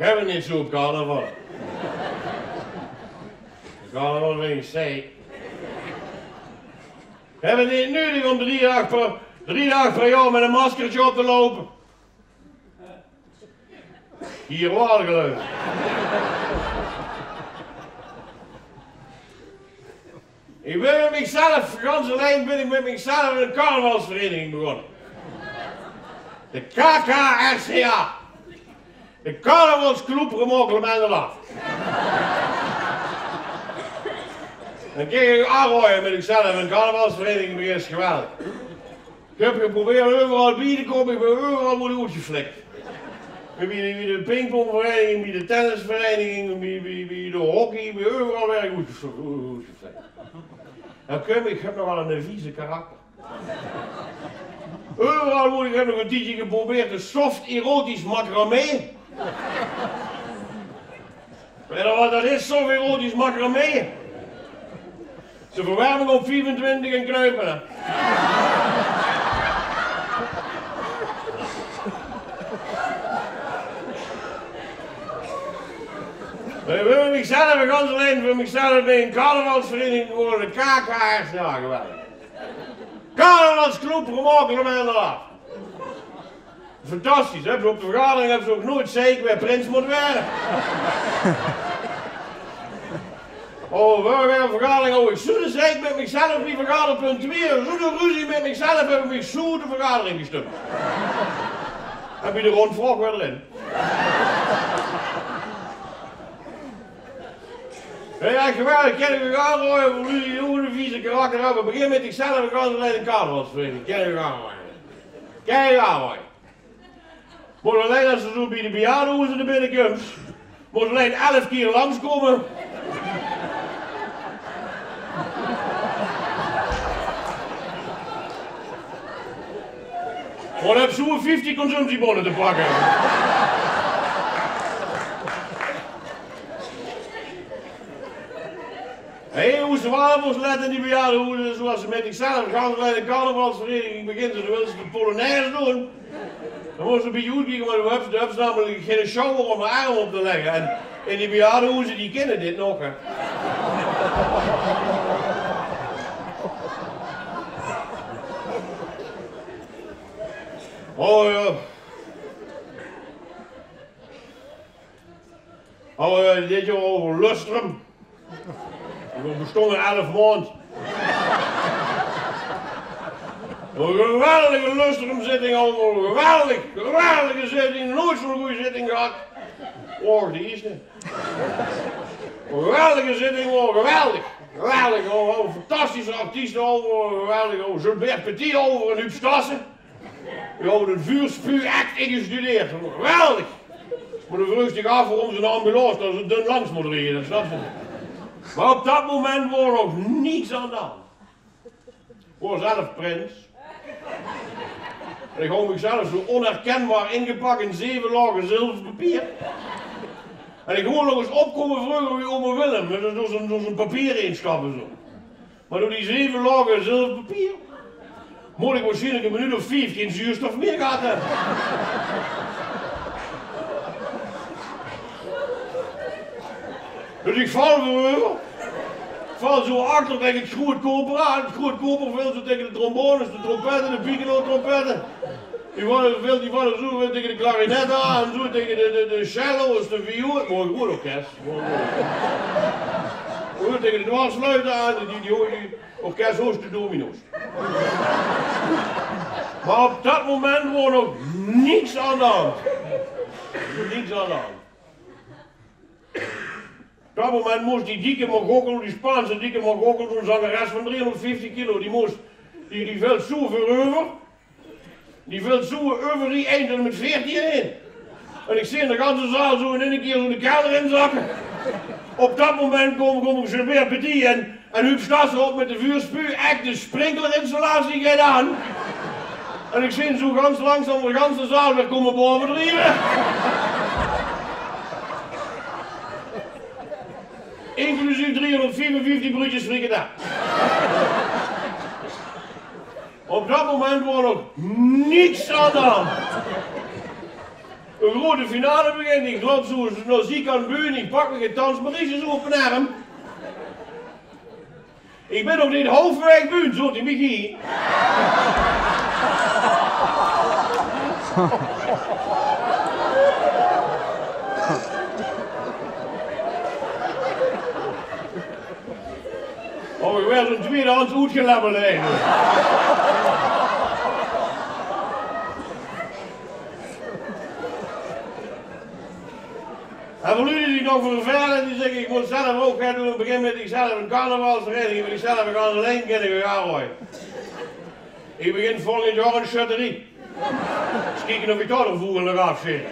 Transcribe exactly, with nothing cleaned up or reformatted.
Höbbe neet zoe op carnaval. Carnaval vinj ich saai. Höbbe neet nudig óm drie daag per, drie daag per jaor mit ein maskerke op te loupe. Hie waal, geluif ich. Ich bön mit mich zelf, gans allein bön ich mit mich zelf ein carnavalsvereniging begós. De K K R C A. De Carnavalsclub Remarkable Man Alive. Dan kin ich aanraoje mit mich zelf ein carnavalsvereniging begós, geweldig. Ich höb geprobeerd euveral bie te kómme, ich bön euveral woeër ich oetgeflikkerd. Bie de, bie de pingpongvereniging, bie de tennisvereniging, bie, bie, bie de hockey, bie euveral woeër ich oetgef-, oetgeflikkerd. Dan kóm ich, ich höb nogal ein vieze karakter. Euveral woeër ich, höb nog ein tiedje geprobeerd, de soft erotisch macramé. Weit geer waat det is, soft erotisch macramé? Is de verwerming op viefentwintig en knuipe, hè. Ich bön mit mich zelf, gans allein veur mich zelf, bön ich ein carnavalsvereniging gewore, de K K R C A, geweldig. Carnavalsclub Remarkable Man Alive. Fantastisch, hè? Op de vergadering höbbe ze ouch noeats gezaig wae prins mót waere. Oh, veur de vergadering, oh, ich zoe de gezaik mit mich zelf bie vergaderpunt twieë, zoe de ruzie mit mich zelf, höb ich mich zoe de vergadering gestömp. En bie de róndvraog waer d'rin. Jao, jao, geweldig, kin ich uch aanraoje, veur luuj die zoe'n vieze karakter höbbe, begin mit dichzelf, gans allein ein carnavalsvereniging, kin ich uch aanraoje. Kin ich uch aanraoje. Mós allein, es se zoe bie de bejaardehoezer nao binne kums, mós allein elf kier langskómme. Mer dan höbs se zoe vieftig consumptiebónne te pakke. Hé, mós se waal op ós lètte in die bejaardehoezer, zoe es se mit dichzelf gans allein ein carnavalsvereniging begins en dan wils se de polonaise doon. Dan mós se ein bietje oetkieke, want dan höbs se, dan höbs se namelik geine sjouwer óm de erm op te lègke. En in die bejaardehoezer, die kinne dit nog, hè. Oh jao. Oh, eh, dit jaor euver lustrum. Veer bestónge elf maondj. Ein geweldige lustrumzitting allemaol. Geweldig, geweldige zitting. Noeats zoe'n gooj zitting gehad. Och, die is 't. Geweldige zitting, oh, geweldig. Geweldig, oh, oh, fantastische artieste, oh, geweldig. Oh, Gilbert Petit, oh, en Huub Stassen. Die hawwe ein vuurspuuact ingestudeerd. Geweldig! Mer dan vreugs se dich aaf waorom se 'n ambulance dao zoe dun langs mót rieje, det snaps se neet. Mer op det moment waor nog niks aan de hand. Ich waor zelf prins. En ich haw mich zelf zoe onherkenbaar ingepak in zeve laoge zilverpapier. En ich woor nog ins opkómme vreuger wie ome Willem, mit zoe, zoe, zoe, zoe papier insjtappe, zoe. Mer door die zeve laoge zilverpapier mót ich waarsjienlik 'n minuut of vief gein zuurstof mieë gehad höbbe. Dus ich val vooreuver. Ich val zoe achter taenge 't groeët koper aan. 't Groeët koper veel zoe taenge de trombones, de trompette, de piccolo-trompette. Die valle, die valle zoe taenge de klarinette aan, zoe taenge de, de, de cello's, de viool. Mer e good orkes. Mer good. Zoe taenge de dwarsfluite aan, die, die, die, die orkes hoos de domino's. Mer op det moment waor nog niks aan de hand. Niks aan de hand. Op det moment mós die dikke mogokkel, die Spaanse dikke mogokkel, zoe'n zangeres van driehonderdvieftig kilo, die mós, die, die veel zoe veureuver. Die veel zoe euver die ein tot mit veertien in. En ich zeen de ganse zaal zoe in eine kier zoe de kelder inzakke. Op det moment kómme, kómme Gilbert Petit en, en Huub Stassen op mit de vuurspuuact, de sprinklerinstallatie geit aan. En ich zeen zoe gans langzaam de ganse zaal weer kómme baove drieve. Inclusief driehonderdviefenvieftig bruudjes frikandel. Op det moment waor nog niks aan de hand. De groeëte finale begint. Ich loup zoe nao ziek aan bühne. Ich pak mich 't Thans Maurice zoe op d'n erm. Ich bin nog neet haofweg bühne, zoe die Mickey. Oh, ich waer zoe'n tweedehands oetgelebbeld eigelik. En veur luuj die nog vervele, die zègke: "Ich mót zelf ouch get doon." Ich begin mit: "Ich zelf 'n carnavalsvereniging, ich zelf 'n ganse lijn kin ich gaar goeie." Ich begin volgend jaor 'n sjötterie. Ins kieke of ich dao de voegel nog aafsjeet.